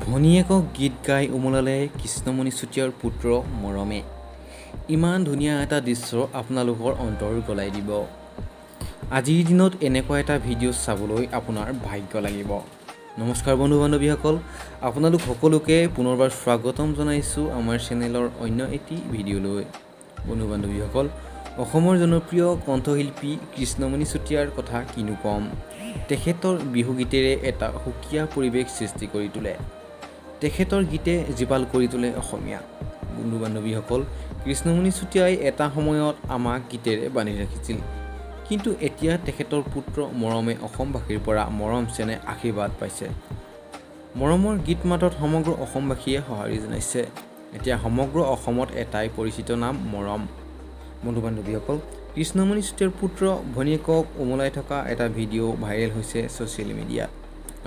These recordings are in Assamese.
ভনীয়েকক গীত গাই ওমলালে কৃষ্ণমণি চুতীয়াৰ পুত্ৰ মৰমে। ইমান ধুনীয়া এটা দৃশ্য আপোনালোকৰ অন্তৰ গলাই দিব। আজিৰ দিনত এনেকুৱা এটা ভিডিঅ' চাবলৈ আপোনাৰ ভাগ্য লাগিব। নমস্কাৰ বন্ধু বান্ধৱীসকল, আপোনালোক সকলোকে পুনৰবাৰ স্বাগতম জনাইছোঁ আমাৰ চেনেলৰ অন্য এটি ভিডিঅ'লৈ। বন্ধু বান্ধৱীসকল, অসমৰ জনপ্ৰিয় কণ্ঠশিল্পী কৃষ্ণমণি চুতীয়াৰ কথা কিনো ক'ম! তেখেতৰ বিহুগীতেৰে এটা সুকীয়া পৰিৱেশ সৃষ্টি কৰি তোলে। তেখেতৰ গীতে জীপাল কৰি তোলে অসমীয়া। বন্ধু বান্ধৱীসকল, কৃষ্ণমণি চুতীয়াই এটা সময়ত আমাক গীতেৰে বান্ধি ৰাখিছিল, কিন্তু এতিয়া তেখেতৰ পুত্ৰ মৰমে অসমবাসীৰ পৰা মৰম, চেনেহ, আশীৰ্বাদ পাইছে। মৰমৰ গীত মাতত সমগ্ৰ অসমবাসীয়ে সঁহাৰি জনাইছে। এতিয়া সমগ্ৰ অসমত এটাই পৰিচিত নাম, মৰম। বন্ধু বান্ধৱীসকল, কৃষ্ণমণি চুতীয়াৰ পুত্ৰ ভনীয়েকক ওমলাই থকা এটা ভিডিঅ' ভাইৰেল হৈছে ছ'চিয়েল মিডিয়াত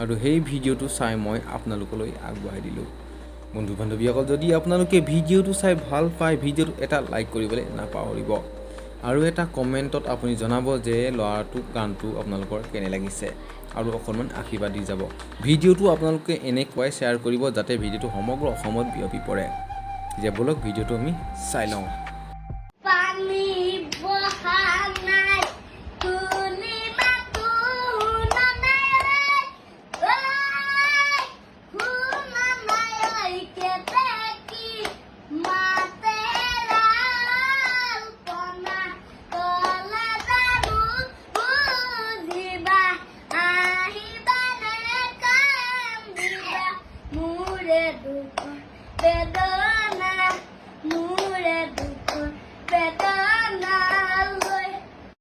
আৰু সেই ভিডিঅ'টো চাই মই আপোনালোকলৈ আগবঢ়াই দিলোঁ। বন্ধু বান্ধৱীসকল, যদি আপোনালোকে ভিডিঅ'টো চাই ভাল পায়, ভিডিঅ'টো এটা লাইক কৰিবলৈ নাপাহৰিব আৰু এটা কমেণ্টত আপুনি জনাব যে ল'ৰাটোক গানটো আপোনালোকৰ কেনে লাগিছে আৰু অকণমান আশীৰ্বাদ দি যাব। ভিডিঅ'টো আপোনালোকে এনেকুৱাই শ্বেয়াৰ কৰিব যাতে ভিডিঅ'টো সমগ্ৰ অসমত বিয়পি পৰে। যে ব'লক, ভিডিঅ'টো আমি চাই লওঁ।